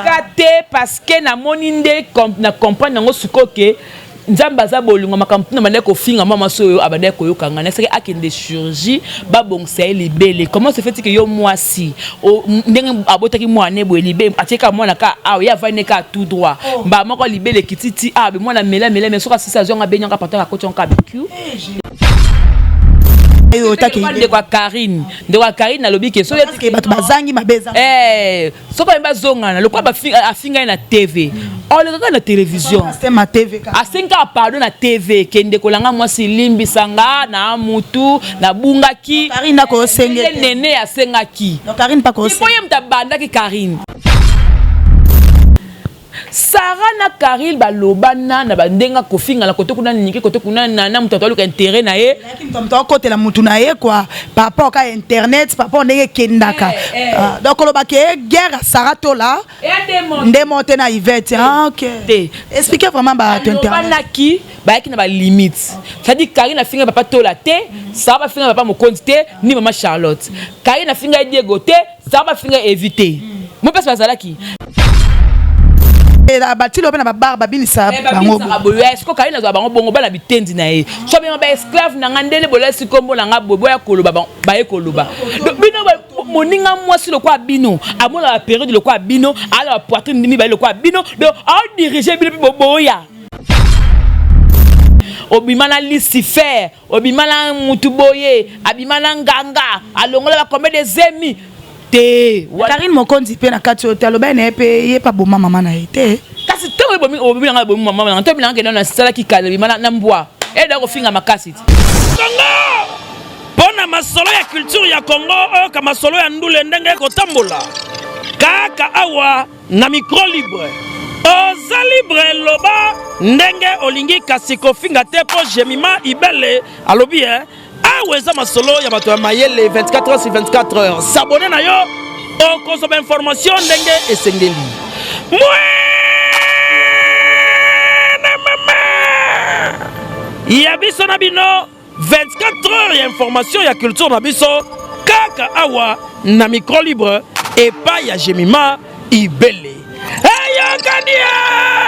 Ka te, parce que namoni nde na comprendre yango sikoyo ke Nzambe aza bolingo. Makambo mpona bandaki kofinga mwa mwasi oyo, abandaki koyoka ngai, nasaki akende chirurgie, babongisa ye libele. Comment se fait que yo mwasi, ndenge abotaki mwana boye, libele atieka mwana ka awa, ye avandi ka tout droit, mbala moko libele ekiti ti awa, be mwana mela mela me soki asisi, azwanga abenyanga pataka, akoti yango ka biku. Ndeko ya Karine, ndeko ya Karine alobi ke soki bato bazangi mabe. Soki oyebi, bazongana lokola afinga ye na TV, oleka kaka na télévision, asengi kaka pardon na TV ke ndeko nanga mwasi, limbisa nga na mutu nabungaki. Nene asengaki po ye moto abandaki. Karine, Sara na Karine balobana na bandenge kofinga na kote kuna, niki kote kuna, na moto aluka intérêt na ye. Moto akotela mutu na ye quoi, par rapport ka internet, par rapport ndenge ekendaka. Donc olobaki ye guerre ya Sara Tola nde mo te na Ivete. Ah, ok, expliquez vraiment bato internet. Balobanaki, bayaki na balimite, c'est-à-dire Karine afinga papa Tola te, Sara bafinga papa Mokonzi te, ni mama Charlotte. Karine afinga ye Diego te, Sara bafinga Evi te, mo mpasi bazalaki. Batili mpe na babar babinisa bango. Boye siko Karine azwa bango bongo bana bitendi na ye, so benga baesclave na nga, ndenge bolasi nkombo na nga boye, boya koloba, baye koloba bino. Moninga mwasi lokola bino amona bapériode lokola bino, ala bapoitrine mibale lokola bino, donc aodirige bino mpe boboya. Obima na Lucifer, obima na mutu boye, abima na nganga, alongola bacombien de zemi te. Karine Mokonzi mpe na kati oyo te, alobai na ye mpe ye mpe aboma mama na ye te. Kasi ntango obomi nanga, bomi mama nanga, ntango nanga kende nasalaki kala, bima na mbwa eda kofinga makasi ti. Kongo mpo na masolo ya culture ya Kongo, oyoka masolo ya ndule ndenge ekotambola kaka awa na micro libre. Oza libre, loba ndenge olingi, kasi kofinga te, mpo Jemima Ibele alobi e awa eza masolo ya bato ya mayele. 24 heures sur 24 heures, s'abonner na yo, okozwa bainformation ndenge esengeli. Mwene mama ya biso na bino, 24 heures ya information ya culture na biso kaka awa na micro libre epai ya Jemima Ibele. Eyokani.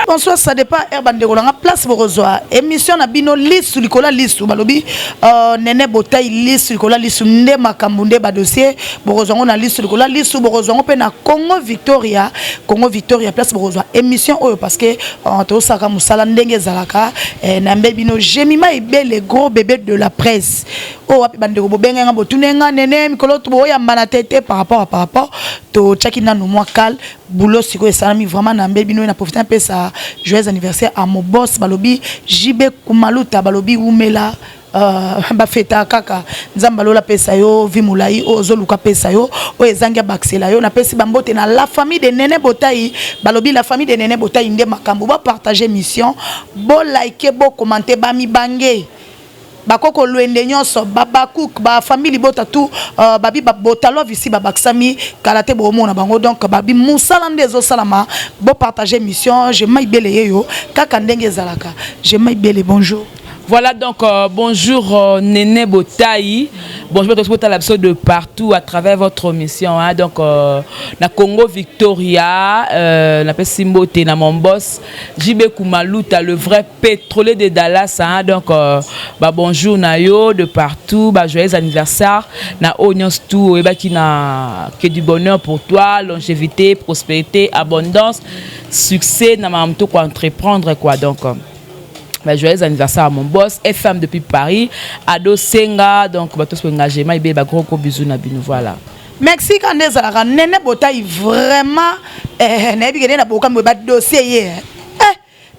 Bonsoir, ça dépend heure bandeko nanga place bokozwa émission na bino Lisu likolo ya lisu. Balobi Nene Botai, Lisu likolo ya lisu nde makambo, nde badossier bokozwa ngo na Lisu likolo ya lisu, bokozwa ngo mpe na Congo Victoria, Congo Victoria place bokozwa émission oyo, parce que tozosalaka mosala ndenge ezalaka. Nayambe bino Jemima Ebele, gros bébé de la presse. Oyo wapi bandeko bobenga nga, botuna nga nene mikolo boyambana te te par rapport totiaki nanu mwa kal boulot. Sikoyo esalami vraiment. Nayambe bino na profite napesa joyeux anniversaire à mon boss, balobi JB Kumaluta, balobi umela, bafeta kaka Nzambe alola apesa yo vi molai oyo ozoluka, apesa yo oyo ezangi, abakisela yo. Napesi bambote na la famille de Nene Botai, balobi la famille de Nene Botai nde makambo. Bopartage mission, bolike, bokomante, bamibange bakoko lwende nyonso, babakuk, bafamille libota tout, babi babotalo visi babakisami kala te, boomona bango. Donc babi mosala nde ezosalama. Bopartage mission. Jema Ibele yeyo kaka ndenge ezalaka. Jema Ibele, bonjour. Voilà, donc bonjour Néné Botaï, bonjour à tous les de partout à travers votre mission. Hein. Donc na Congo Victoria, na Simbote, na mon boss JB Kumaluta, le vrai pétrolier de Dallas. Hein. Donc bah, bonjour na yo de partout, bah, joyeux anniversaire na oyo tout et bah, qui na que du bonheur pour toi, longévité, prospérité, abondance, succès na ma quoi entreprendre quoi. Donc bah, joyeux anniversaire à mon boss FM depuis Paris, Ado Senga, donc bah, tous engagement et bah, gros gros bisous na bino, voilà. Merci. Ka nde ezalaka Nene Botai vraiment, nayebi ke nde na bokambi badossier ye,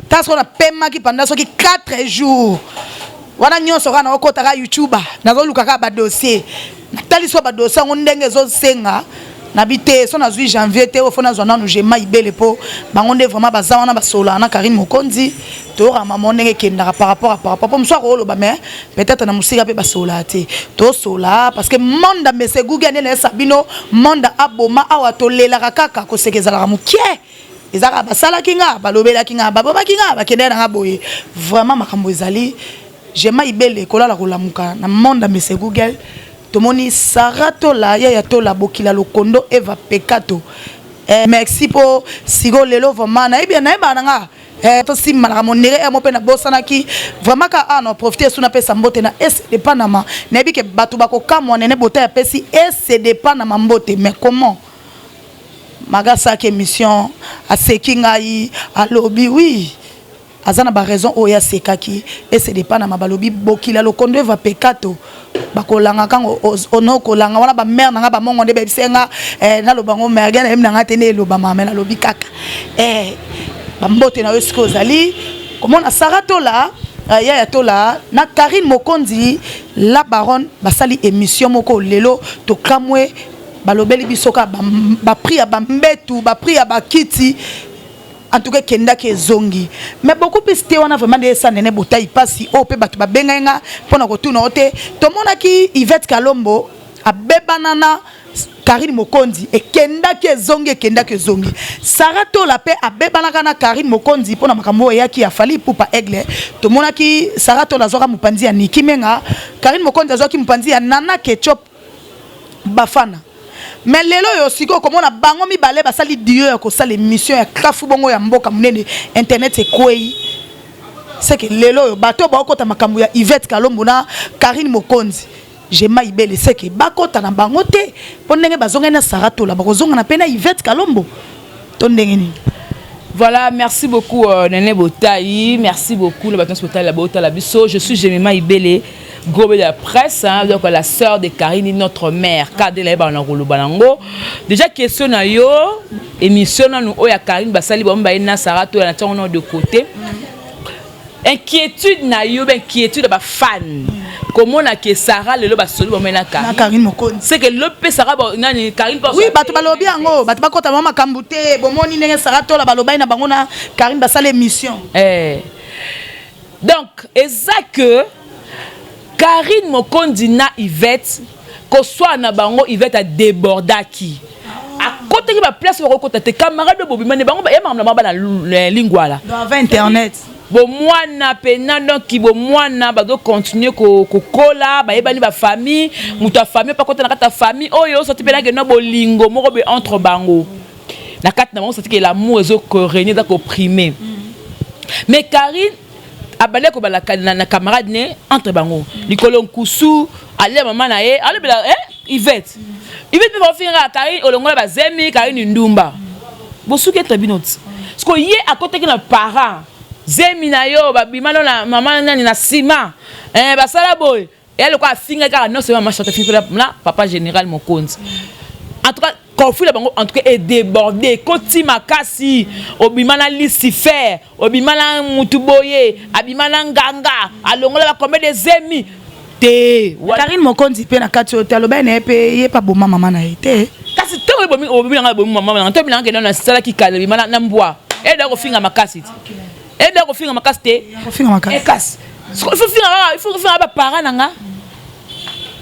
ta soko napemaki pendant soki 4 jours wana nyonso kaka naokotaka YouTube, nazoluka kaka badossier, natali so badossier yango ndenge ezosenga. Nabi te so nazwi janvier te, oyo fo nazwa nanu Jema Ibele, mpo bango nde vraiment baza wana, basololaka na Karine Mokonzi, toyokaka mama ndenge ekendaka par rapport mpo mosu akoloba, mais peut-être na mosika mpe basololaka te. Tosola parce que monde amese Google nde nayesa bino monde aboma awa, tolelaka kaka, koseka ezalaka mokie, ezalaka basalaki nga, balobelaki nga, babomaki nga, bakendaki nanga boye. Vraiment makambo ezali. Jema Ibele kolala kolamuka na monde amese Google, tomoni Sara Tola, Yaya Tola, Bokila Lokondo, Eva Pekato. Merci mpo sikoyo lelo vraiment nayebi, nayebaka na nga tosimbanaka monere mo mpe nabosanaki vraiment ka a na profite esu napesa mbote na SD Panama. Nayebi ke bato bakokamwa, Nene Bota apesi SD Panama mbote, mais comment magasalaki émission, aseki ngai, alobi oui, aza na baraison oyo asekaki SD Panama. Balobi bokila lokondo eva pekato bakolanga kango ono kolanga wana. Bamare na nga bamongo nde bayebisi nga naloba ngo merge, nayebi na nga te nde elobama, me nalobi kaka bambote na yo. Sikoyo ozali komona Sara Tola, Yaya Tola na Karine Mokonzi la baronne basali émission moko lelo, tokamwe, balobeli biso kaka baprix ya bambetu, baprix ya bakiti. En tout cas ekendaki ezongi, mais beaucoup plus te wana vraiment nde esa Nene Botai mpasi oyo mpe bato babengai nga mpona kotuna o te. Tomonaki Ivete Kalombo abebana na Karine Mokonzi, ekendaki ezongi, ekendaki ezongi. Sara Tola mpe abebanaka na Karine Mokonzi mpona makambo oyo eyaki ya Fally Ipupa Aigle. Tomonaki Sara Tola azwaka mopanzi ya Niki Menga, Karine Mokonzi azwaki mopanzi ya Nana Ketchup Bafana. Mais lelo oyo sikoyo komona bango mibale basali duo ya kosala émission ya kafu bongo ya mboka monene, internet ekwei. Seke lelo oyo bato baokota makambo ya Ivete Kalombo na Karine Mokonzi, Jema Ibele, seke bakota na bango te, mpo ndenge bazongani na Sara Tola, bakozongana mpe na Ivete Kalombo to ndenge nini? Voilà, merci beaucoup Nene Botaï, merci beaucoup le bâton Botaï la Bota la biso. Je suis Jemima Ibele, gros de la presse, hein, donc la sœur de Karine, notre mère. Kadela ba na bango. Déjà question na yo, émission na nous oya Karine basali ba mba na Sarah to na tango de côté. Inquiétude na yo, ben inquiétude ba fan. Komona ke Sarah lelo basoli bomena na Karine Mokonzi. C'est que le pe Sarah nani Karine. Oui, bato balobi yango, bato bakota bango makambo te. Bomoni ndenge Sarah Tola balobai na bango na Karine basala émission. Donc eza que Karine Mokonzi na Yvette koswana na bango, Yvette adébordaki, akotaki baplace bakokota te. Camarade oyo bobima ne bango, ya makambo na bango bana lingwala. Donc avant internet. Bomwana pena, donc bomwana bazocontinue kokola, bayebani bafamille, moto ya famille mpe akota na kati ya famille oyo soti mpe nakende bolingo moko boye entre bango na kati na bango, soti ke l'amour ezokorégner, eza koprimer. Mais Karine abandaki kobala na camarade ne entre bango likolo nkusu alia mama na ye alobela Ivete. Ivete mpe baofingaka Karine, olongola bazemi Karine ndumba, bosuki entre bino ti parce que ye akotaki na parent zemi na yo, babima no na mama nani na nsima, basala boye eya lokola afingaki kaka non seulement mama Chante, afingi na papa général Mokonzi. En tout cas conflit na bango en tout cas edébordé, ekoti makasi. Obima na Lucifer, obima na mutu boye, abima na nganga, alongola bacombien de zemi te. Karine Mokonzi mpe na kati oyo te, alobaki na ye mpe ye mpe aboma mama na ye te. Kasi ntango obomi nanga, bomi mama nanga, ntango nanga kende nasalaki kala bima na mbwa, eda kofinga makasi te, eda kofinga makasi te. Kofinga makasi. Kasi il faut finga kaka, il faut kofinga baparent na nga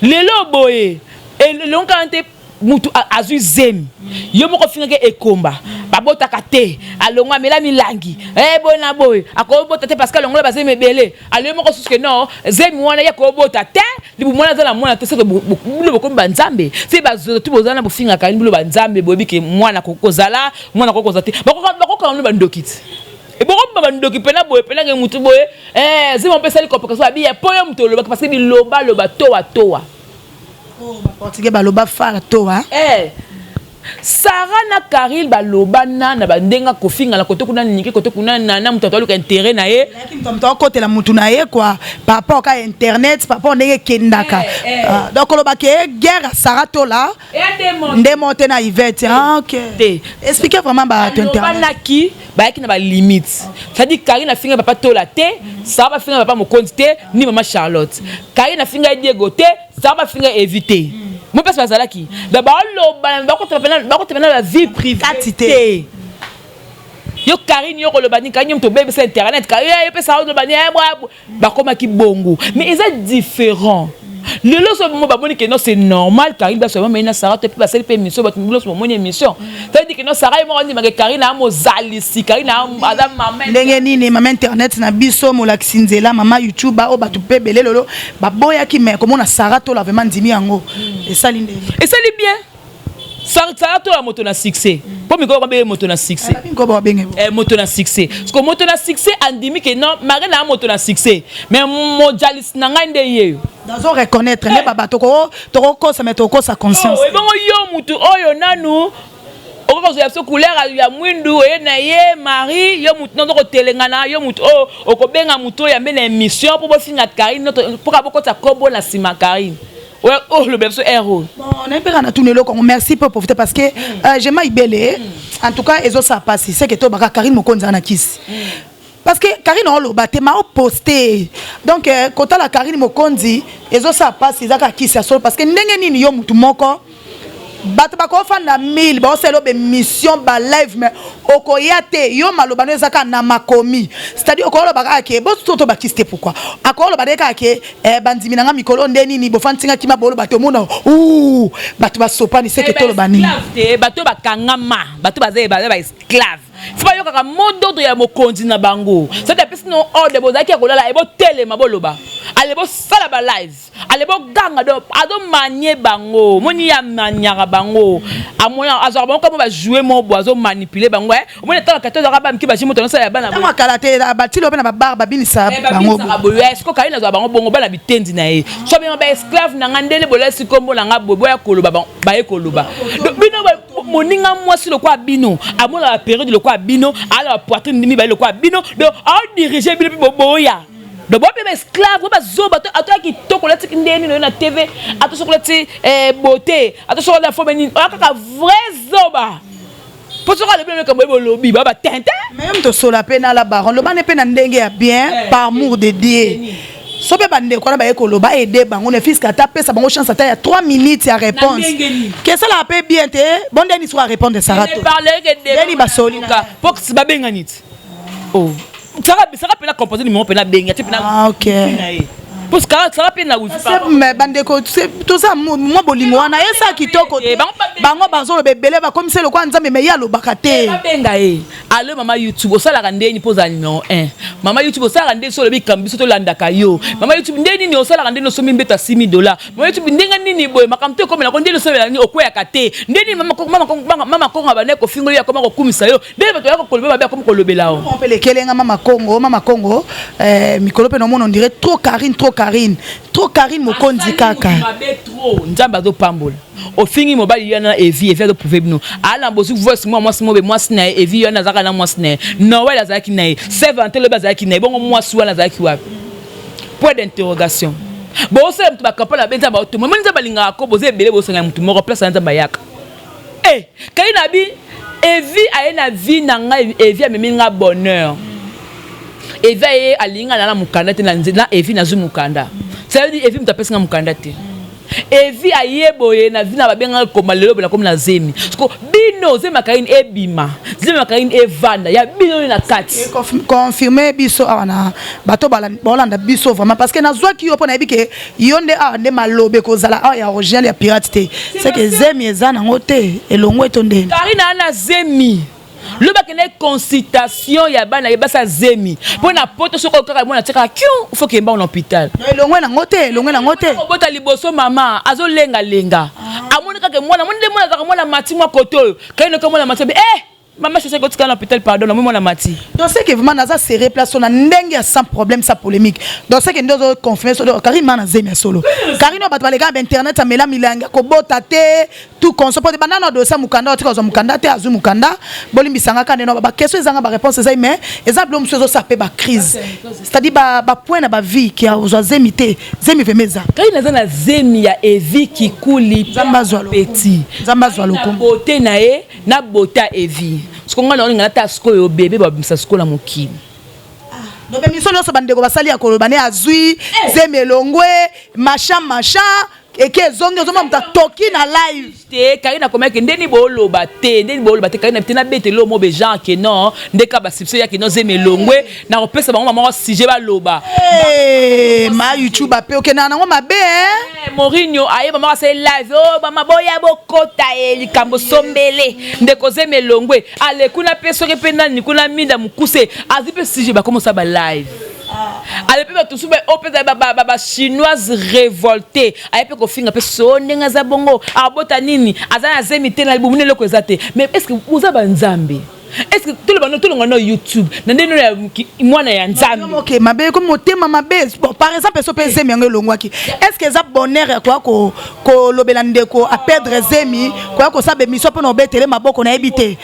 lelo boye elongo kaka te. Mutu azwi zemi, yo moko ofingaki ekomba, babotaka te, alongo amela milangi, boye na boye, akobota te parce que alongola bazemi ebele. Aloyi moko susu ke non, zemi wana ye akobota te, libumu wana aza na mwana te. Seke bino bokomi banzambe se bazoto tu bozala na bofingaka bino banzambe, boyebi ke mwana kozala, mwana akoki kozala te, bakokanga bino bandoki ti ebokobima bandoki mpena boye mpenake mutu boye zemi opesali complication abiya po yo moto olobaki parce que bilobaloba towa towa. Baportugais baloba fala toa. Sara na Karine balobana na bandenge kofinga na kote kuna, niki kote kuna na moto aluka intérêt na ye. Moto akotela mutu na ye quoi, par rapport ka internet, par rapport ndenge ekendaka. Donc olobaki guerre ya Sara Tola nde mo te na Ivete. Ah, ok. Te. Expliquez vraiment bato internet. Balobanaki, bayaki na balimite, c'est-à-dire Karine afinga papa Tola te, Sara bafinga papa Mokonzi te, ni mama Charlotte. Karine afinga ye Diego te, Sara bafinga Evi te, mo mpasi bazalaki donc baoloba, bakotela pena ba vie privée. Kati te. Yo Karine, yo koloba nini? Karine, yo moto obebisa internet. Karine, yo pesa oloba nini? Bakomaki bongo, mais eza différent lelo. So mo bamoni ke non, c'est normal, Karine baso bamoni na Sara te mpe basali mpe émission, bato nyonso bamoni émission, c'est-à-dire que non, Sara ye moko andimaka Karine amozalisi, Karine aza mama. Ndenge nini mama internet na biso, molakisi nzela, mama YouTube oyo bato mpe ebele lelo baboyaki, mais komona Sara Tola vraiment ndimi yango, esali ndenge? Esali bien. Sara tola moto na succès, mpo mikolo babenge moto na succès. Babenge. Moto na succès, parce que moto na succès andimi ke non, mari na moto na succès, mais mojalisi na ngai nde ye. Nazo reconnaître nde babato tokokosa, mais tokokosa conscience. Ebongo yo mutu oyo nanu okoki kozwa biso couleur ya mwindu, oye na ye mari, yo mutu nazo kotelengana, yo mutu oyo okobenga mutu oyo yambe na émission mpo bofinga Karine, mpoka bokota kombo na nsima Karine oyo olobela biso aire oyo. Bon, nayebi kaka na tuna eloko yango. Merci mpo profiter, parce que jema ibele, en tout cas ezosala mpasi seke to baka Karine Mokonzi aza na kisi, parce que Karine oloba te, ma oposte. Donc kotala Karine Mokonzi ezosala mpasi, eza kaka kisi ya solo, parce que ndenge nini yo mutu moko, bato bakofanda mille, baosala bémission, balive, mais okoya te, yo maloba no eza kaka na makomi. C'est-à-dire okoloba kaka ke bosoto bakisi te. Pourquoi akoloba nde kaka ke bandimi na nga mikolo nde nini bofandi kima, boloba te, omona u bato basopani seke toloba nini? Te, bato bakangama, bato baza baesclave, fo bayokaka mot d'ordre ya mokonzi na bango. C'est apesi no ordre, bozalaki ya kolala, ebotelema, boloba, ale bosala balive, ale boganga. Donc azomanie bango, moni ye amaniaka bango, azwaka bango kamo bajoue mo bo, azomanipule bango. Omoni etala kate ozwaka bamiki baji moto nyonso ya bana. Ntango akala te, batili ope na babar babinisa bango. Boye siko Karine azwaka bango bongo, bana bitendi na ye, so benga baesclave na nga ndele bolesi kombo na nga boye, boya koloba, baye koloba. Bino moninga mwasi lokwa bino amonaka période lokwa bino, ala bapoitrine mibale lokwa bino, donc aodirige bino mpe boboya. Donc bope baesclave, bo bazoba. Atoya kitoko, olatiki ndenge nini oyo na TV, ato soki olati beauté, ato soki olati forme nini, oya kaka vrai zoba, mpo soki alobi likambo oyebi, olobi ba batinte. Mais yo moto osola mpe na la baron, lobane mpe na ndenge ya bien, par amour de Dieu. So mpe bandeko wana baye koloba, aide bango ne fiske, ata apesa bango chance ata ya 3 minutes ya réponse, kesalaka mpe bien te. Bon, ndeni soki arépondre Sara to ndeni basoli. Po babengani ti oh Sara mpena composé numéro mpena abengi ati mpena. Ah, ok. Po Sara mpe na wifi. Mais bandeko, toza mwa bolingo wana esa kitoko te. Bango bazoloba ebele, bakomisa lokola Nzambe, me ye alobaka te. Babenga ye: "Alo mama YouTube, osalaka ndeni mpo ozala numéro 1? Mama YouTube, osalaka ndeni so olobi kambo biso tolandaka yo? Mama YouTube, ndenge nini osalaka, ndeni osombi mbeto ya 6000 $? Mama YouTube, ndenge nini boye makambo te ekomelako? Ndeni osalela nini, okweyaka te? Ndeni mama Kongo abandaki kofingoli, akoma kokumisa yo? Ndeni bato yaka koloba mabe, akoma kolobela o?" Mpe lekelenga mama Kongo, mama Kongo, mikolo mpe nomona on dirait trop Karine, trop Karine, trop Karine Mokonzi kaka. Mabe trop, Nzambe azopambola. Ofingi mobali yo na Evi, Evi azoprouve bino ala bozwi voice mwa mwasi mobe, mwasi na ye Evi wana azalaka na mwasi na ye Noel, azalaki na ye Sevante, lobi azalaki na ye. Bongo mwasi wana azalaki wapi? Point d'interrogation. Bosala moto bakampagne abe Nzambe aotoma moni, Nzambe alingaka ko boza ebele, bosanga motu moko place ya Nzambe ayaka. E kai na bi Evi aye na vie na ngai, Evi amemi nga bonheur. Evi aye, alingi nga na mokanda te, na Evi nazwi mokanda. Ça veut dire Evi moto apesi nga mokanda te. Evi aye boye na vi na babengaka koma, lelo boye nakomi na zemi. Siko bino zemi ya Karine ebima, zemi ya Karine evanda ya bino nde na kati. Confirme biso awa na bato baolanda biso vraiment, parce que nazwaki yo mpo nayebi ke yo nde awa nde maloba ekozala awa ya original, ya pirate te. C'est que zemi eza nango te, elongo eto ndeni? Karine aa na zemi. Lobi akende consultation ya bana ye basa zemi mpo na poto. Soki kaka mwana tiakaka kiu, faut kemba na hôpital. Elongwe nango te, elongwe nango te. Obota liboso, mama azolengalenga, amoni kaka mwana, amoni nde mwana azalaka mwana mati mwa kote oyo kainoka mwana mati eh mama cherche kotikala na hôpital, pardon, namoni mwana mati. Donc c'est que vraiment naza serré place na ndenge ya sans problème, sans polémique. Donc c'est que nde ozo confirmer solo Karine ma na zemi ya solo. Karine oyo bato baleka na internet, amela milangi, kobota te, tout conso po te banda na dossier mokanda, otika kozwa mokanda te, azwi mokanda. Bolimbisanga kaka ndeno baquestion ezanga baréponse ezai, mais eza bilo mosusu ezosala mpe bacrise, c'est-à-dire bapoint na bavie ke ozwa zemi te, zemi vraiment eza. Karine aza na zemi ya Evi Kikuli. Nzambe azwa petit. Nzambe azwa lokumu. Beauté na ye na beauté ya Evi. Siko ngai na olinga nata sikoyo bebe babimisa sikoyo na mokili. Donc émission nyonso bandeko basali ya koloba ne azwi zemi, elongwe, machin machin, eke ezongi, ozomona moto atoki na live. Te, Karine akomaki ndeni booloba te, ndeni booloba te. Karine te, nabeteli mo be genre ke non, nde ka basubstitut yaki no zemi elongwe, na kopesa bango mama sujet baloba. Ma YouTube ape okendaka nango mabe. Morinho aye, mama asali live: "O mama, boya bokota ye likambo sombele ndeko, zemi elongwe." Ale kuna mpe soki mpe nani kuna minda mokuse azwi mpe sujet, bakomosala ba live. Ale mpe bato mosusu oyo mpe bachinoise révolté, aye mpe kofinga mpe so ndenge aza bongo, abota nini, aza na zemi te, na libumu eloko eza te. Mais est ce que oza banzambe? Est ce que toloba tolonga no YouTube na ndenge no ya mwana ya Nzambe? Ok, mabe komi motema mabe. Bon, par exemple, so mpe zemi yango elongwaki, est ce que eza bonheur ya koya kolobela ndeko aperdre zemi, koya kosala bémission mpona obetele maboko? Nayebi te,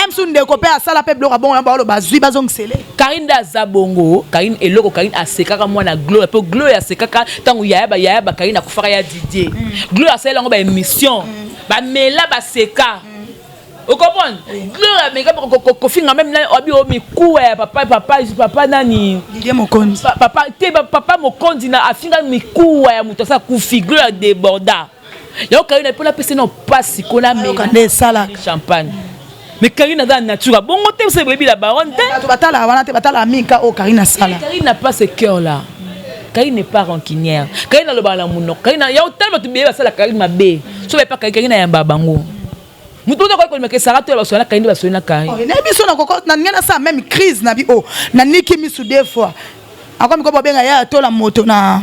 msu ndeko mpe asala mpe biloko abongo, baoloba azwi, bazongisele. Karine nde aza bongo. Karine, eloko Karine asekaka mwana Gloria, mpo Gloria asekaka ntango yaya bayaya bakarine akufaka ya Didier. Gloria asalela yango baémission, bamela, baseka, ocomprendre? Gloria ameka kofinga même abi o mikuwa ya papa, papa, papa nani? Didier Mokonzi. Papa te, papa Mokonzi na afinga mikuwa ya moto asa kufi. Gloria déborda yango. Karine mpona apesa na mpasi kona. Ayoka nde esalaka. Champagne. Mais Karine aza na nature bongo te, se boyebi la baronne te. Bato batalaka wana te, batalaka mingi ka oyo Karine asala. Karine n'a pas ce cœur là. Karine n'est pas rancunière. Karine alobaka na monoko. Karine ya otala bato beye basala Karine mabe, so bayepa Karine, Karine ayamba bango. Moto oyo akoki kolimaka esaka to ya basola na Karine nde basoli na Karine. Nayebi so na ndenge nasala même crise na bi o naniki misu deux fois, akomi ko babenga ya tola moto na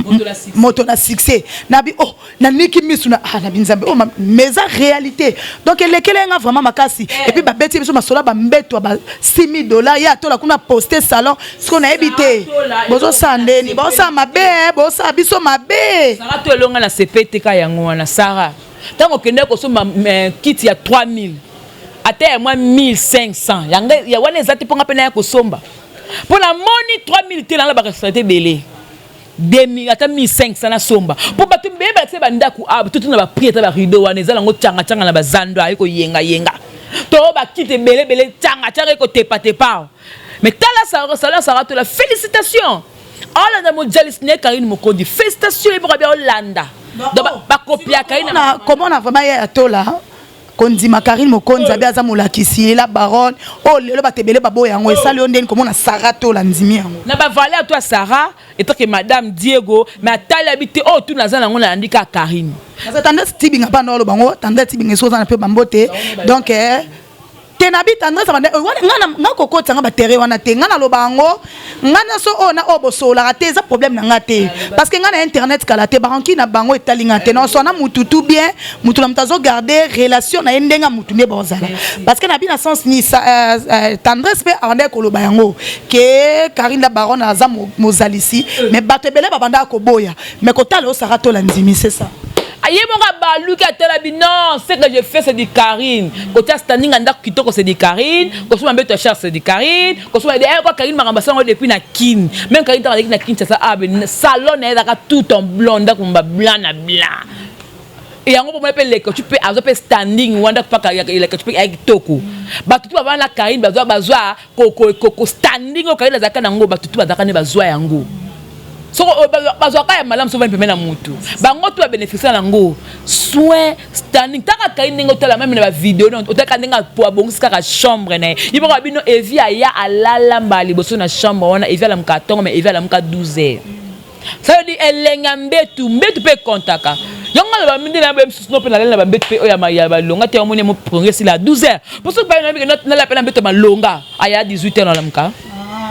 moto na succès na bi oh, naniki misu na ah, na binzambe oh, mais eza réalité. Donc elekele nga vraiment makasi. Et puis babeti biso masolo bambeto ba 6000 $ ya tola kuna poste salon. Siko nayebi te bozosala ndeni, bozosala mabe, bozosala biso mabe. Sara to elonga na sepe te ka yango wana. Sara, ntango okende kosomba kiti ya 3000, ata ya mwa 1500 yanga ya wana eza te, mponga mpe naya kosomba mpo namoni 3000 te, nanga barestaurant ebele 2000 ata 1500 nasomba, mpo bato ebele balakisa bandako awa tutu na baprix, ata barideau wana eza nango tiangatianga na bazando aye koyengayenga to bakiti ebele ebele tiangatianga ekotepatepa. Mais tala salon Sara Tola, félicitation, aolanda mojalisi na ye Karine Mokonzi, félicitation, ye moko abi aolanda. Donc bakopia Karine. Komona vraiment ye atola kondima Karine Mokonzi abi aza molakisi la baronne oyo lelo bato ebele baboya yango, esali yo ndeni komona Sara Tola ndimi yango? Na bavaleur to ya Sara etake madame Diego, mais atali abi te oyo tuna aza nango, nalandi kaka Karine. Parce Tendresse Tibinga mpa na oloba ngo, Tendresse Tibinga esi oza na mpe bambo te. Donc te na bi Tendresse nga kokotisa nga batere wana te. Nga naloba yango, nga nyonso oyo na oyo bosololaka te, eza problème na nga te, parce que nga na internet kala te. Baranki na bango etali nga te. Nyonso na mutu tout bien, mutu na mutu azogarde relation na ye ndenge ya mutu nde bozala. Parce que na bi na sens ni Tendresse mpe abandaki koloba yango ke Karine la baronne aza mozalisi, mais bato ebele babandaka koboya. Mais kotala osaka tola ndimi, c'est ça. Ye moko abaluki, atalabi: non, ce que je fais, c'est du Karine. Kotia standing ya ndako kitoko, c'est du Karine. Kosomba mbeto ya cher, c'est du Karine. Kosomba kwa Karine, makambo asango depuis na Kine. Même Karine, ntango azalaki na Kinshasa, abe salon na ye ezalaka tout en blanc, ndako ba blanc na blanc. Yango pomona mpe Leke mpe azwa mpe standing wana, ndako mpaka Leke mpe ya kitoko. Bato tu bavanda na Karine, bazwa bazwa ko standing oyo Karine azalaka nango. Bato tu bazalaka nde bazwa yango, soko bazwaka ya malamu, soki pembeni na mutu bango to babénéficie nango soin standing. Taka kai ndenge otala même na bavideo, otalaka ndenge abongisi kaka chambre na ye, ye moko bino. Evi aya alala mbala liboso na chambre wana. Evi alamuka ntongo, mais Evi alamuka 12 heures. Ça veut dire elengi ya mbetu, mbetu mpe ekontaka yango. Aloba nde na mosusu no mpe nalali na bambetu mpe oyo ya balonga te. Omoni mo progrès la 12 heures, mpo soki baye nalala mpe na mbetu ya malonga, aya 18 heures nalamuka.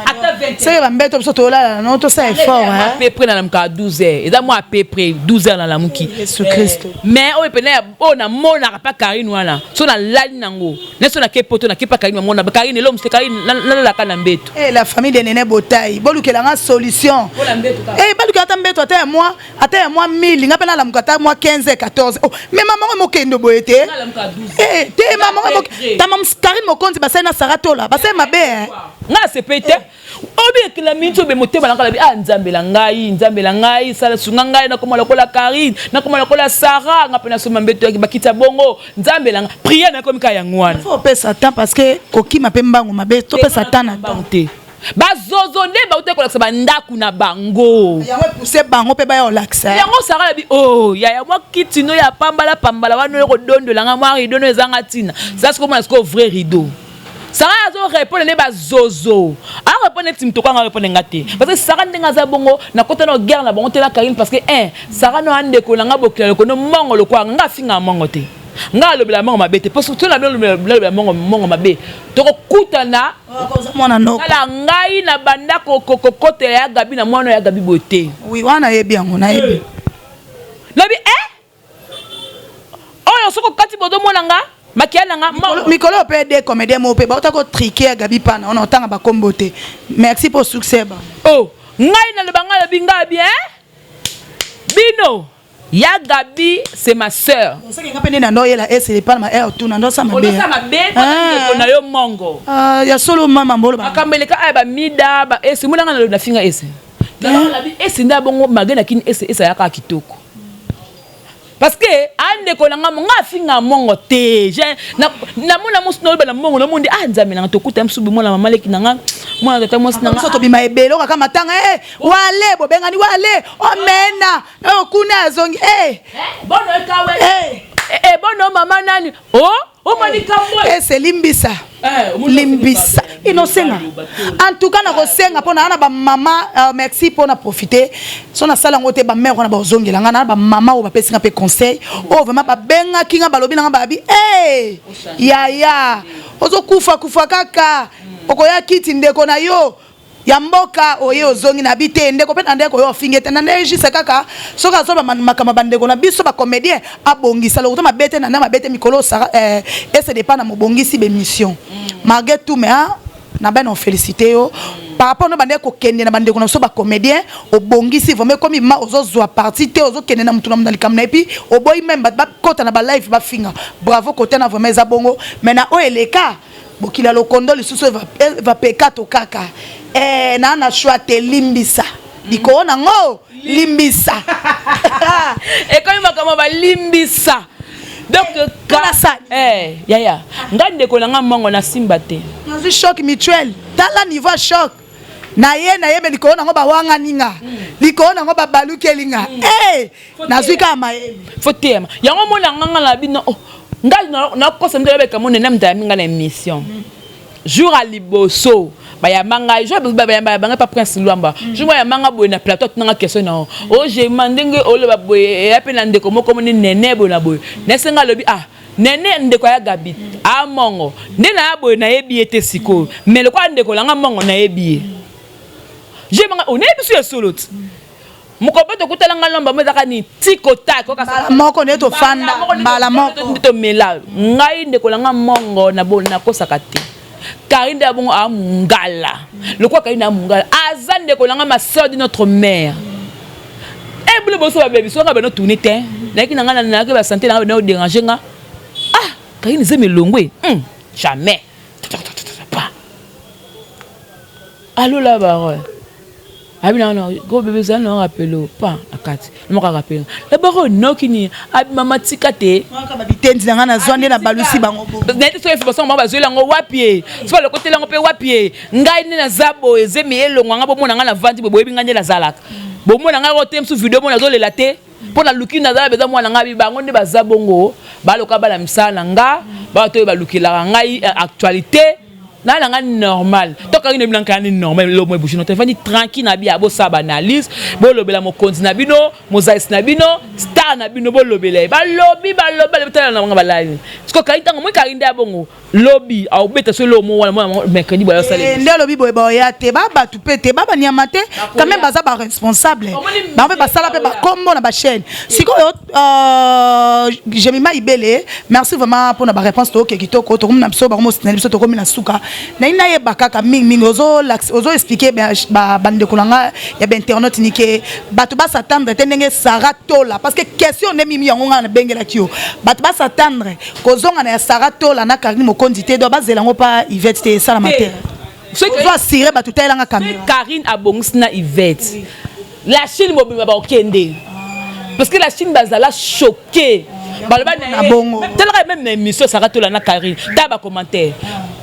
Ata 20 seke bambeto biso tolala no, tosala effort. À peu près nalamuka à 12 heures, eza mwa à peu près 12 heures nalamuki. Yesu Kristo. Mais oyo pene oyo namonaka mpa Karine wana, so nalali nango ne, so nake poto, nake mpa Karine, mamona Karine elo mosu, Karine nalalaka na mbeto. Eh, la famille de Nene Botai, bolukelanga solution. Eh, balukela ata mbeto, ata ya mwa, ata ya mwa 1000. Nga mpe nalamuka ata mwa 15, 14. Oh, mais mama ngo mokende boye te. Eh, te mama ngo tama Karine Mokonzi basali na Sara Tola, basali mabe, eh. Nga nasepeli te. Obi ekela minti obe motema na ngai, ah, Nzambe na ngai, Nzambe na ngai, sala sunga ngai nakoma lokola Karine, nakoma lokola Sara, nga mpe nasomba mbeto yaki bakiti ya bongo. Nzambe na ngai, prière nakomi kaka yango wana. Faut opesa temps, parce que kokima mpe mbangu mabe. Topesa temps na temps te. Bazozo nde bauti kolakisa bandako na bango. Yango epuse bango mpe baya kolakisa. Yango Sara yabi o oh, yaya mwa kiti no ya pambala pambala wana oyo kodondolanga mwa rideau no ezanga ntina. Za sikoyo mona sikoyo vrai rideau. Sara azorépondre nde bazozo, arépondre neti moto kwanga arépondre nga te, parce que Sara ndenge aza bongo, nakota na guerre na bango te na Karine, parce que un Sara no andeko na nga bokila lokono mbongo lokwanga nga afingaka mbongo te. Ngai alobela mongo mabe te, parce que na alobela mongo mabe, tokokutana. Tala, ngai na banda kokotela ya Gabi na mwana ya Gabi boye te. Oui, wana nayebi yango, nayebi. Nabi e oyo soki okati bozomona nga makia na nga. Mikolo mpe de comédien moko mpe bauta kotriquer ya Gabi pana wana, otanga bakombo te. Merci pour succès ba. Oh, ngai naloba, ngai alobi ngai bien bino ya Gabi, c'est ma sœur. Osaki nga mpe nde na ndo oyela esele epa na air tuna ndosa mabe. Ozosa mabe ndeko na yo mongo. Ya solo, mama mbolo. Makambo eleka aya, bamida ba ese monanga na nafinga ese, nabi ese nde abongo malgré nakini ese, ese ayaka kitoko parce que andeko na nga, nga afinga mongo te. Namona mosu naloba na mongo, namondi ah, Nzambe nanga, tokuta mosu mwana mama leki na nga, mwana tata mwasi na nga. Tobima ebele okaka matanga e wale bobengani wale omena oyo kuna azongi e. Bono ekawe e bono mama nani o omoni kambo. Ese limbisa, limbisa inosenga. En tout cas nakosenga mpo naa na bamama, merci mpo na profiter so nasala yango te. Bamare wana bazongela nga na bamama oyo bapesi nga mpe conseil oyo vraiment babengaki nga, balobi na nga, babi e yaya, ozokufa kufa kaka, okoya kiti ndeko na yo ya mboka oye ozongi na bi te. Ndeko mpe na ndeko oyo ofingi te na nde juste kaka soki azoloba makambo bandeko na biso bacomédien, abongisa lokoto mabe te na nde mabe te. Mikolo osara ese depa na mobongisi bémission malgré tout, mais na bana ofélicité yo par rapport no bandeko kokende na bandeko na biso bacomédien. Obongisi vraiment, ekomi ma ozozwa parti te, ozokende na mutu na likambo na, et puis oboyi même bato bakota na balive bafinga. Bravo kote na vraiment eza bongo. Mais na oyo eleka bokili ya lokondo lisusu evapeka to kaka na choix te, limbisa likolo nango, limbisa. Ekomi makambo balimbisa donc. Sali. Yaya, ngai ndeko na nga mongo nasimba te. Nazwi choc mutuel, tala niveau ya choc na ye, nayebe likolo nango bawangani nga, likolo nango babalukeli nga, nazwi kaka mayele. Fo teyama yango mona nganga na bino. Ngai nakosa nde oyebeka monene moto ayambi ngai na émission jour ya liboso. Bayamba ngai jour bayamba ngai pa Prince Lwamba, jour bayamba ngai boye na plateau, atunanga question na ogema ndenge oloba boye, eya mpe na ndeko moko moni nene boye na boye. Nasenga alobi ah, nene ndeko ya Gabi amongo nde naya boye, nayebi ye te sikoyo, mais lokola ndeko nanga mongo nayebi ye, jemanga onayebi so ya solo ti mokolo mpe tokutala ngai lomba mo ezaka nini tiko tak. Moko nde tofanda mbala moko. Nde tomela ngai ndeko na nga mongo nakosaka te. Karine nde abongo amungala lokola Karine amungala aza ndeko na nga, ma sœur de notre mère. Ebule boso babebi so nga bano tourne te, nayaki na nga nayaki basanté na nga bano déranger nga. Ah, Karine eza melongwe jamais pa. Allo la baronne, abi na na go bébé za na rappelo pa na kati moko rappelo la baronne noki ni abi mama tika te. Bitendi na nga nazwa nde na balusi bango. Nayebi soki information bango bazweli yango wapi ye, so balokoteli yango mpe wapi ye. Ngai nde naza boye, ezemi elongwa nga, bomona ngai navandi boye, boyebi ngai nde nazalaka, bomona ngai te mosu video mona azolela te mpo naluki nazala beza mwana ngai. Bango nde baza bongo, baloka bana misala na nga, bato oyo balukelaka ngai actualité na ngai normal. Tokangi na bino nkani normal, lomo ebouche no te, fandi tranquille na bia, bosala baanalyse, bolobela mokonzi na bino, mozalisi na bino, star na bino, bolobela ye. Balobi balobi balobi, tala na bango balali siko kai ntango moi kari nde ya bongo lobi aobeta so eloko mo wana mwana mercredi boye osala. Nde alobi boye, baoya te, babato mpe te, babanyama te, quand même baza baresponsable, bango mpe basala mpe bakombo na bachaîne. Sikoyo Jemima Ibele, merci vraiment mpona baréponse. Toyoke kitoko, tokomi na biso bango mosinali biso, tokomi na suka. Nayi nayeba kaka mingimingi, ozo expliquer bandeko na nga ya bainternet nike bato bas'attendre te ndenge Sara Tola, parce que question nde mimi yango ngai nabengelaki yo, bato bas'attendre kozonga na ya Sara Tola na Karine Mokonzi te, donc bazela yango mpa Ivete te, esalama te. Ozo assurer bato, tayelanga caméra. Karine abongisi na Ivete, la Chine mobimba bakokende, parce que la Chine bazala choqué, baloba talaka même na émission Sara Tola na Karine, ta bacommentaire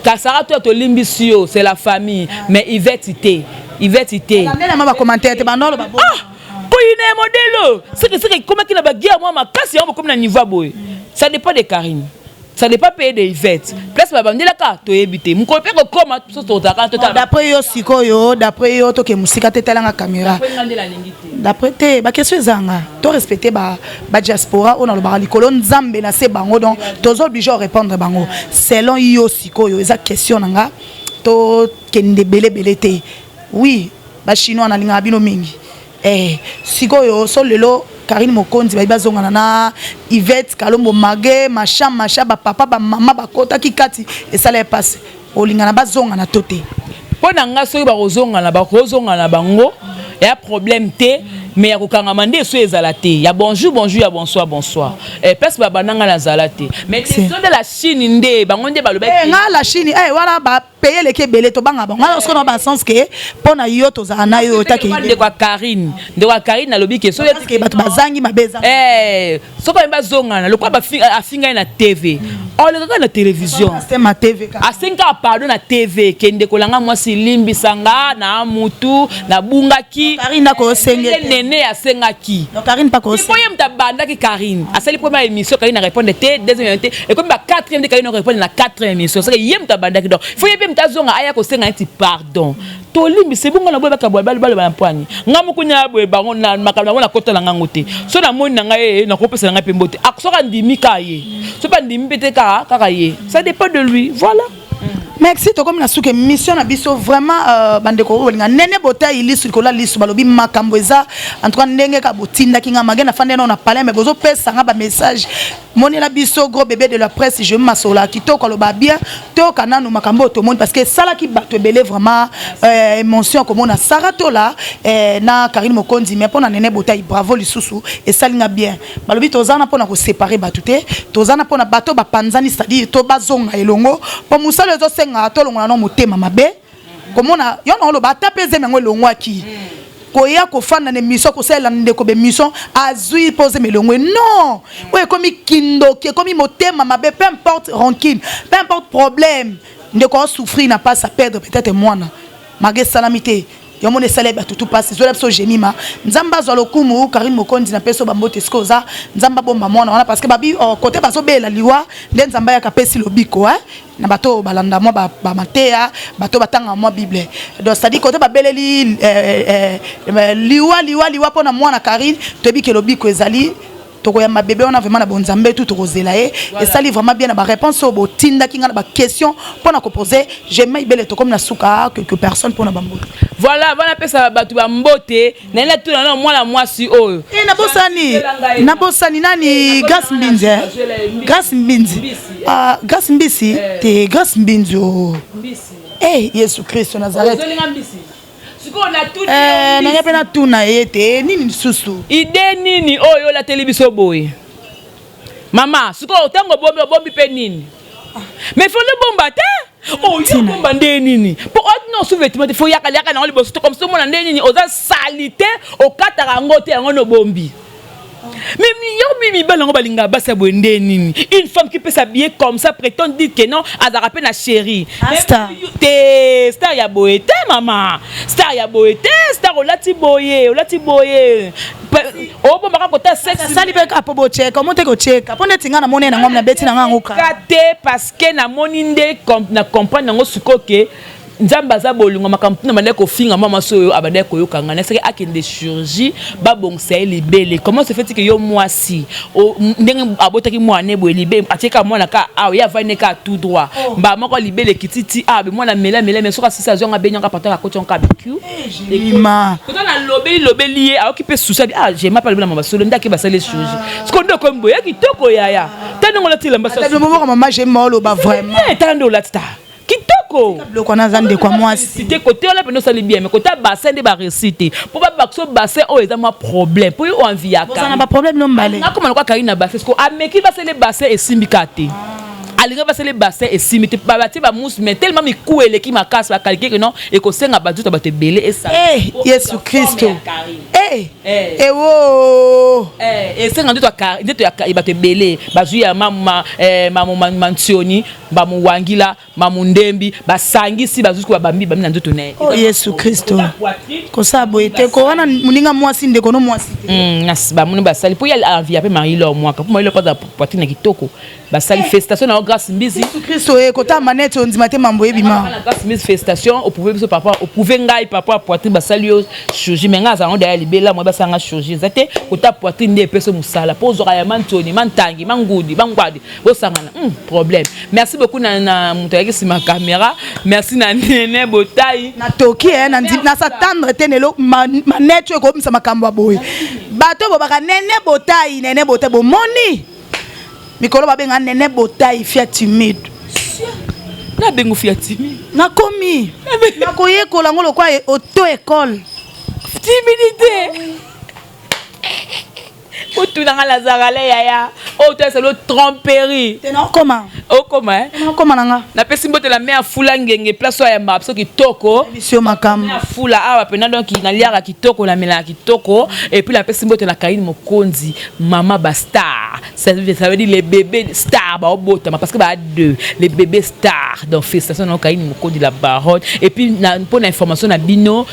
ka Sara Tola tolimbisi yo, c'est la famille, mais Ivete te, Ivete te. Bacommentaire te bandolo. Ah, koyina ya modelo sekeseke ekomaki na baguerre mwa makasi, yango bokomi na niveau ya boye. Ça dépend de Karine. Ça dépend mpe de Ivete. Place babandelaka, toyebi te. Mokolo mpe kokoma, so tozalaka totala. D'après yo sikoyo, d'après yo, toke mosika te, talanga caméra. D'après nga nde nalingi te. D'après te, baquestion ezanga to respecte badiaspora oyo nalobaka likolo Nzambe na se bango, donc toza obligé orépondre bango selon yo. Sikoyo eza question na nga, tokende ebelebele te. Oui, Bachinois, nalingaka bino mingi. Sikoyo so lelo Karine Mokonzi bayi bazongana na Ivete Kalombo mage macha macha, bapapa bamama bakotaki kati, esala epase, olingana bazongana to te? Mpo na nga, soki bakozongana, bakozongana bango, ya problème te. Mais ya kokangama nde eso ezala te. Ya bonjour bonjour, ya bonsoir bonsoir. Place babandanga nazala te, mais question de la Chine nde bango nde balobaki. Nga la Chine, wana bapaye eleki ebele, tobanga bango. Nga soki na basens ke mpo na yo tozala na yo otake. Ndeko ya Karine, ndeko ya Karine alobi ke soki ke bato bazangi mabe eza. Soki baye bazongana, lokola afingai na TV, olekaka na télévision. Système ya TV kaka. Asengi kaka pardon na TV ke ndeko na nga mwasi, limbisanga na mutu nabungaki. Karine akosenge Ndenge te. Nene asengaki. Donc Karine mpa Po kosenge. ye moto abandaki. Karine asali première émission, Karine arépondre te. Deuxième te, ekomi ba quatrième nde Karine arépondre na quatrième émission. Seke ye moto abandaki, donc faut ye mpe moto azonga, aya kosenga neti pardon, tolimbisa ebongo na boye baka baloba na mpwani. Nga moko nya boye bango na makambo yango nakota na ngango te. So namoni na ngai ye, nakopesa na ngai mpe mbote. Soki andimi kaka ye, so mpe andimi mpe te, kaka kaka ye, ça dépend de lui, voilà. Merci. Tokomi na suka émission na biso. Vraiment, bandeko oyo bolinga Nene Botai, lisu likolo ya lisu, balobi makambo eza en tout cas ndenge kaka botindaki nga mage nafandi nao na palais, mais bozopesa nga bamessage. Monela biso gros bébé de la presse, je masola kitoko, aloba bien. Toyoka nanu makambo oyo tomoni, parce que esalaki bato ebele vraiment émotion komona Sara Tola na Karine Mokonzi. Mais mpo na Nene Botai, bravo lisusu, esali nga bien. Balobi toza na mpona koséparer bato te, toza na mpona bato bapanzani, c'est-à-dire to bazonga elongo, mpo mosala ezosenga tolongola no motema mabe. Komona yo na oloba ata mpe ezemi yango elongwaki, koya kofanda na émission, kosalela ndeko bémission, azwi mpo ozema elongwe, non. Oyo ekomi kindoki, ekomi motema mabe. Peu importe rancune, peu importe problème, ndeko asouffrir na mpasi, aperdre peut-être mwana mage, esalami te. Yo mona esali bato tu mpasi, ezola biso Jemima. Nzambe azwa lokumu. Karine Mokonzi, na mpeso bambote esika oza, Nzambe abomba mwana wana, parce que babi, oh, kote bazobela liwa nde Nzambe ayaka apesi lobiko, eh? Na bato oyo balanda mwa bamateya, bato batanga mwa Bible, donc c'est-à-dire kote babeleli liwa liwa liwa mpo na mwana Karine, toyebi ke lobiko ezali. Tokoyamba bebe wana vraiment na bonzambe tu, tokozela ye. Esali vraiment bien na baréponse oyo botindaki nga na baquestion mpo na kopose Jema Ibele. Tokomi na suka. Quelque personne mpona bambote? Voilà, wana apesa bato bambote naye natuna na mwana mwasi oyo. Nabosani, nabosani nani? Grâce Mbinzi, Grâce Mbinzi, ah, Grâce Mbisi te, Grâce Mbinzi o. Eh, Yesu Kristo Nazareth! Nanga mpe natuna ye te, nini lisusu? Ide nini oyo olateli biso boye, mama? Sikoyo ntango obombi, obombi mpe nini? Mais faut lebomba te, oyo bomba nde nini? Mpo otina sous-vêtement te, faut yaka yaka nango liboso te, comme so omona nde nini oza sali te, okataka yango te, yango nobombi. Mais yo, mibali yango balingaka basi ya boye nde nini? Une femme qui peut s'habiller comme ça, prétend dire que non, azalaka mpe na chéri te. Star ya boye te, mama, star ya boye te. Star olati boye, olati boye, obombaka kota sexe. Asali mpe kaka mpo bocheka, omo te kocheka mpo neti nga namoni nango, nabeti nanga yango. Ka te, parce que namoni nde na comprendre yango sikoyo ke Nzambe aza bolingo. Makambo mpona bandaki kofinga mwa mwasi oyo, abandaki koyoka ngai, nasaki akende chirurgie, babongisa ye libele. Comment se fait que yo mwasi, ndenge abotaki mwana boye, libele atieka mwana ka awa, ye avandi ka tout droit, mbala moko libele ekiti ti awa, be mwana mela mela. Mais soki asisi, azwanga abenyanga pantalon, akoti yango kabeku. Kota nalobeli lobeli ye, ayoki mpe susi abi: "Ah, jema mpe alobi na masolo ndaki basali chirurgie." Siko nde okomi boye ya kitoko, yaya, ta ndenge olati elamba. Mama Jema, oloba vraiment. Tala nde olati, ta kitoko. Biloko wana aza ndeko ya mwasi. Te, kote wana mpena osali bien, mais kote ya bassin nde baréussi te, mpo babakisa bassin oyo eza mwa problème, mpo yo oenviaka. Na baproblème no mbale. Nakoma lokwa kari na bassin, siko ameki basele bassin, esimbi kaka te. Alinga basali bassin, esimbi te. Batie bamousse, mais tellement mikuwa eleki makasi, bacalculer que non, ekosenga bazuta bato ebele esala. Eh, Yesu Kristo! Eh. Eh. Ewo! Esenga ndeto ya bato ebele. Bazwi ya mamu Mantioni, bamuwangila, mamundembi, basangisi, bazwi babambi bami na nzoto na ye. Oh Yesu Kristo, kosala boye te ko wana moninga mwasi, ndeko no mwasi te. Bamoni basali mpo ye envie mpe Marie-Laure Mwaka, mpo Marie-Laure mpo aza poitrine ya kitoko. Basali, félicitation na yo, Grâce Mbizi. Yesu Kristo e, kotala manete, ondima te mambo ebima. Na Grâce Mbizi, félicitation. Oprouve biso papa, oprouve ngai papa ya poitrine. Basali yo chirurgie, mais ngai azala ngo daya libela moi basalanga chirurgie eza te. Kota poitrine nde epesi mosala mpo ozwaka ya Mantoni, Mantangi, Mangudi, Bangwadi, bosangana problème. Merci beaucoup na moto ayaki nsima caméra. Merci na Nene Botai. Natoki e na s'attendre te lelo manete oyo ekobimisa makambo ya boye. Bato bobaka Nene Botai, Nene Botai, bomoni mikolo babenga Nene Botai fille timide. Nabengo fille timide. Nakomi nakoyekola yango lokwa auto école. Timidité otunanga nazalaka yaya oyo toyasala tromperie. Te, naokoma. Okoma, eh? Naokoma na nga. Napesi mbote na me afula ngenge, place oyo ayambaka biso kitoko. Biso makambo. Afula awa mpena, donc naliaka kitoko, namelaka kitoko. Et puis napesi mbote na Karine Mokonzi, mama bastar, ça veut dire les bébés stars baobotama, parce que baa deux, les bébés stars. Donc félicitation na Karine Mokonzi, la baronne. Et puis mpo na information na bino,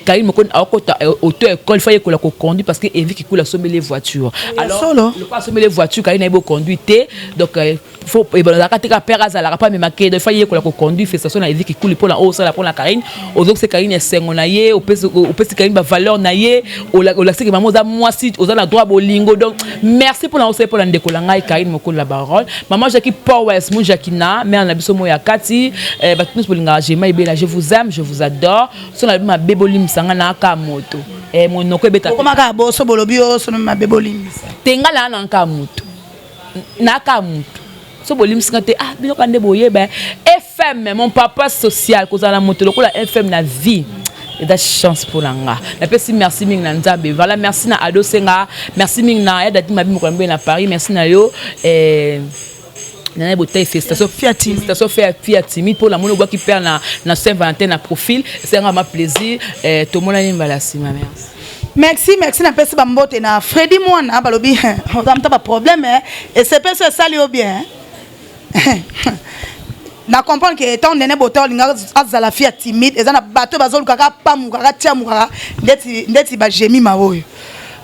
Karine Mokonzi aokota auto école, fa yekola koconduire, parce que Evi Kikula asombeli voiture. Alors lokola asombeli voiture, Karine ayebi oconduire te, donc faut ebonazalaka te ka père azalaka mpo amemake, donc fa yekola koconduire. Félicitation na Evi Kikuli mpona oyo osala mpona Karine. Ozokisa Karine esengo na ye, opesi Karine bavaleur na ye, olakisaki mama oza mwasi, oza na droit bolingo. Donc merci mpona osali mpona ndeko na ngai Karine Mokolo, la baronne. Mama Jacki Powers Mujakina, mare na biso moyo ya kati, bato nyonso bolingaka Jema Ebela, je vous aime, je vous adore. So nalobi mabe, bolimbisa ngai, naaka moto, monoko ebeta. Okomaka boso bolobi oyo sono mabe, bolimbisa. Te, ngai naa naka moto, naaka moto. So bolimbisinga te, ah, bino ka nde boyeba. FM, mon papa social, kozala na moto lokola FM na vie eza chance mpo na nga. Napesi merci mingi na Nzambe. Voilà, merci na Ado Senga, merci mingi na ya Dati Mabi mokolo mbe na Paris. Merci na yo, nana Botai. Félicitation, félicitation fille timide, mpo namoni obwaki père na Saint Valentin na profil, esenga ma plaisir. Tomonani mbala nsima, merci. Merci, merci. Napesi bambote na Fredi Mwana, balobi oza muta baproblème, esepesi esali yo bien. Na comprendre que ntango Nene Bota olinga azala fille timide, eza na bato bazolukaka pamukaka, tiamukaka ndeti bajemima oyo.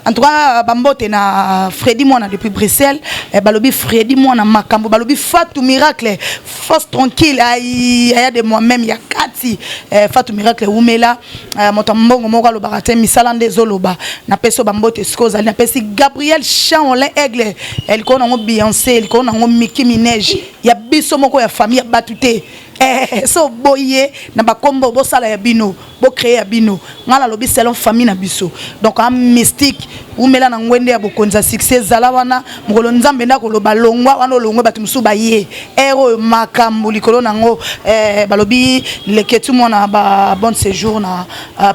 En tout cas, bambote na Fredi Mwana depuis Bruxelles. Balobi Fredi Mwana makambo, balobi Fatou Miracle, force tranquille, ai aya de moi-même ya kati. Fatou Miracle umela, moto mbongo moko alobaka te, misala nde ezoloba. Napesi bambote esika ozali. Napesi Gabriel Chanolin Aigle, likolo nango Beyoncé, likolo nango Miki Minege ya biso moko ya famille ya bato te. So boye na bakombo bosala ya bino, bocréer ya bino, ngai nalobi selon famille na biso. Donc a mystique umela na ngwende ya bokonzi ya succès, ezala wana mokolo Nzambe nde akoloba longwa wana, olongwe, bato mosusu baye ere oyo makambo likolo nango. Balobi Leketu mwana ba bon séjour na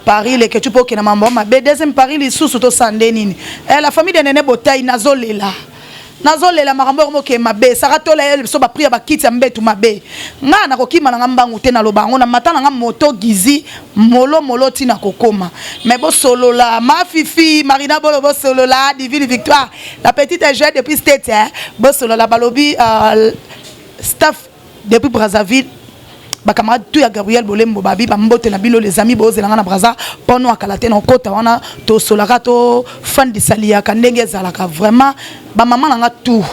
Paris. Leketu mpo okende mambo mabe deuxième Paris lisusu, tosala nde nini? La famille de Nene Botai, nazolela, nazolela makambo oyo moke mabe. Saka tola ye biso baprix ya bakiti ya mbetu mabe. Ngai nakokima na nga mbangu te, naloba yango na mata na nga moto gizi molo molo ntina kokoma. Mais bosolola Mafifi, Marina Bolo, bosolola Divine Victoire, la petite jeune depuis State, hein? Bosolola, balobi staff depuis Brazzaville, bacamarade tout ya Gabriel Bolembo, babi bambote na bino, les amis. Bozelanga na Braza mpono akala te, na okota wana tosolaka, tofandisa liyaka ndenge ezalaka. Vraiment, bamama na nga tout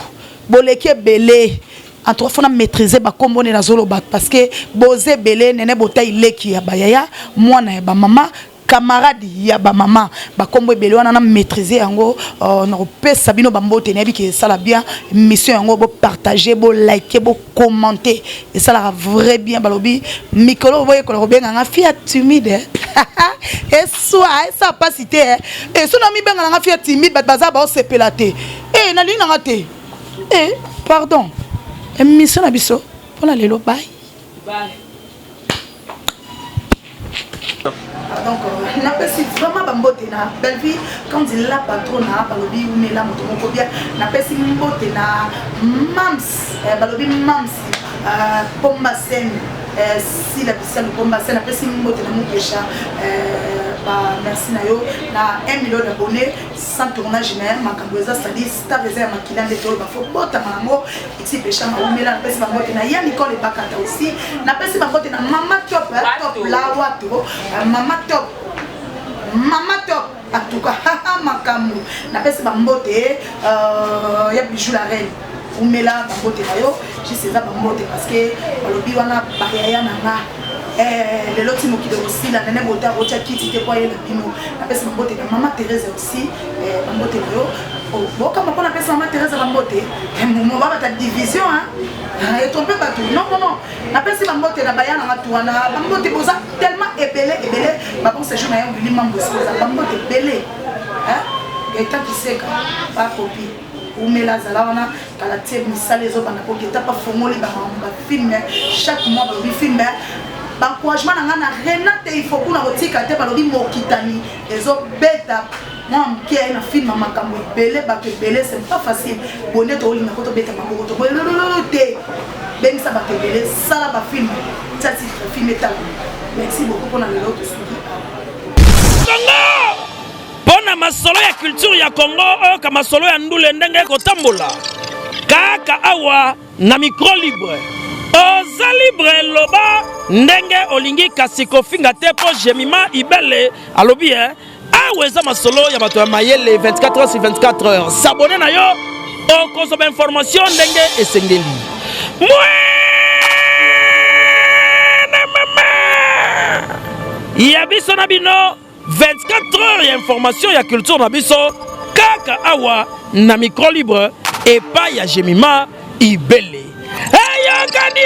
boleki ebele. En tout cas, fona maîtriser bakombo nde nazoloba, parce que boza ebele. Nene Botai, leki ya bayaya, mwana ya bamama, camarade ya bamama, bakombo ebele wana na maîtriser yango. Na kopesa bino bambote, nayebi ke esala bien mission yango. Bopartage, bolike, bocommenter, esalaka vrai bien. Balobi mikolo boyekola kobenganga fille timide, eswa esa mpasi te. Eso na mibenga nanga fille timide, bato baza baosepela te. E nalingi nanga te. E pardon, émission na biso mpona lelo, bye. Bye. Donc napesi vraiment bambote na Bellevie Kandi la patrona, balobi umela moto moko bien. Napesi mbote na Mams, balobi Mams Pomba Sen, Sila Bisalu Pomba Sen. Napesi mbote na Mukesha, ba merci na yo na 1 million d'abonnés sans tournage na makambo eza sadi star eza ya makila nde toloba fo botama yango eti peshanga umela. Napesi bambote na ya Nicole Ebakata aussi, napesi bambote na Mama Top, Top la Wato, Mama Top, Mama Top. En tout cas makambo, napesi bambote ya Bijou la Reine, umela, bambote na yo juste eza bambote parce que balobi wana bayaya na nga lelo ti mokili kosila nene bota otya kiti te po ayela bino. Napesi bambote na Mama Thérèse aussi, bambote na yo bokamba mpo napesi Mama Thérèse bambote momo babata division etrompe bato. Non, non, non, napesi bambote na baya nanga tu wana, bambote boza tellement ebele ebele. Babon séjour na yo Wili Mambo, esi boza bambote ebele. Gaetan Kiseka bakopi umela, azala wana kala tie misala ezobanda po geta pa fongoli bamakambo bafilm chaque mois, balobi film. Baencouragement na ngai na Renate Ifo kuna kotika te, balobi mokitani ezobeta mwa moke aye na film ya makambo ebele, bato ebele, c'est pas facile. Boye nde tokolinga po tobeta maboko, toboyelololo te, bengisa bato ebele, sala bafilm, tia titre film etala. Merci beaucoup mpona lelo, tosuki. Congo mpo na masolo ya culture ya Congo, oyoka masolo ya ndule ndenge ekotambola kaka awa na micro libre. Oza libre, loba ndenge olingi, kasi kofinga te mpo Jemima Ibele alobi e awa eza masolo ya bato ya mayele 24 heures sur 24 heures. S'abonner na yo, okozwa bainformation ndenge esengeli. Mwene mama ya biso na bino, 24 heures ya information ya culture na biso kaka awa na micro libre epai ya Jemima Ibele. Eyokani.